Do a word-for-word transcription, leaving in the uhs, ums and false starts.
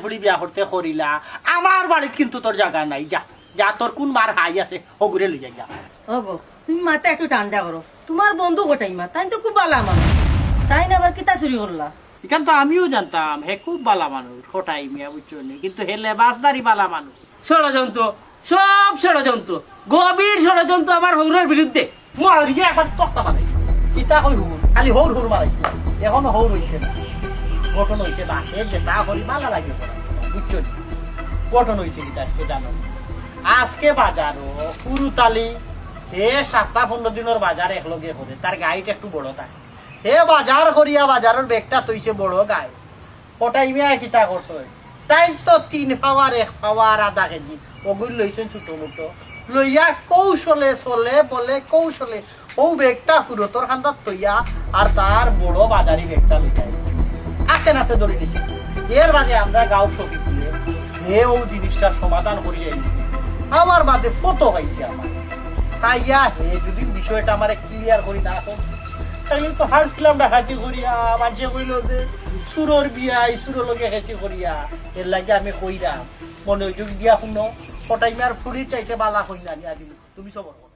ফুড়ি বিয়া করতে করিলা, আমার বাড়িত কিন্তু তোর জাগা নাই। যা, যা, তোর কুন মার হাই আছে, হগুরে লইয়া যা। ওগো, তুমি মাথা একটু ঠান্ডা করো। তুমার বন্ধু কটাই মা, তাইন তো খুব বালা মানুষ। তাইন আবার কিতা চুরি করলা? ইখান তো আমিও জানতাম, হে খুব বালা মানুষ, কটাই মিয়া, বুঝছো নি? কিন্তু হে লেবাসদারি বালা মানুষ। ষড়যন্ত্র, সব ষড়যন্ত্র, গভীর ষড়যন্ত্র আমার হৌরর বিরুদ্ধে। মারিয়া একবার তক্তা মারাইছে। কিতা কই হুর? খালি হৌর হৌর মারাইছে। এখনো হৌর অইছে না। গঠন অইছে না। হে যেতা করি বালা লাগে করে। বুঝছো নি? গঠন অইছে কিতা আজকে জানো? আজকে বাজারো কুরুতালি, হে সাতটা পনেরো দিনর বাজার একলগে করে। তার গাইট একটু বড় থাকে। হে বাজার করিয়া বাজারর ব্যাগটা থইছে বড় গাই। কটাই মিয়া কিতা করছে? তাইন তো তিন পাওয়ার, এক পাওয়ার, আধা কেজি, ওগুল লইছইন ছোট মোটো। লইয়া কৌশলে চলে বলে কৌশলে ও ব্যাগটা ফুরতর কান্দাত থইয়া আর তার বড় বাজারি ব্যাগটা লইয়া আইছে। আস্তে নাতে ধরি নিছে। এর বাদে আমরা গাঁও সখী খুলে হে ও জিনিসটার সমাধান করিয়া আইছে। আমার বাদে ফটো পাইছে আমার। তাইয়া হে যদি বিষয়টা আমারে ক্লিয়ার করি না তো, তাইলে তো হারছিলাম ডাকাতি করিয়া, মানষে কইলো যে চুরর বিয়া, ই চুরর লগে খেছি করিয়া। এর লাগি আমি কইরাম, মনোযোগ দিয়া হুনো, কটাই মিয়ার ফুড়ির চাইতে বালা কই না, আমি আজি তুমি সবর করো।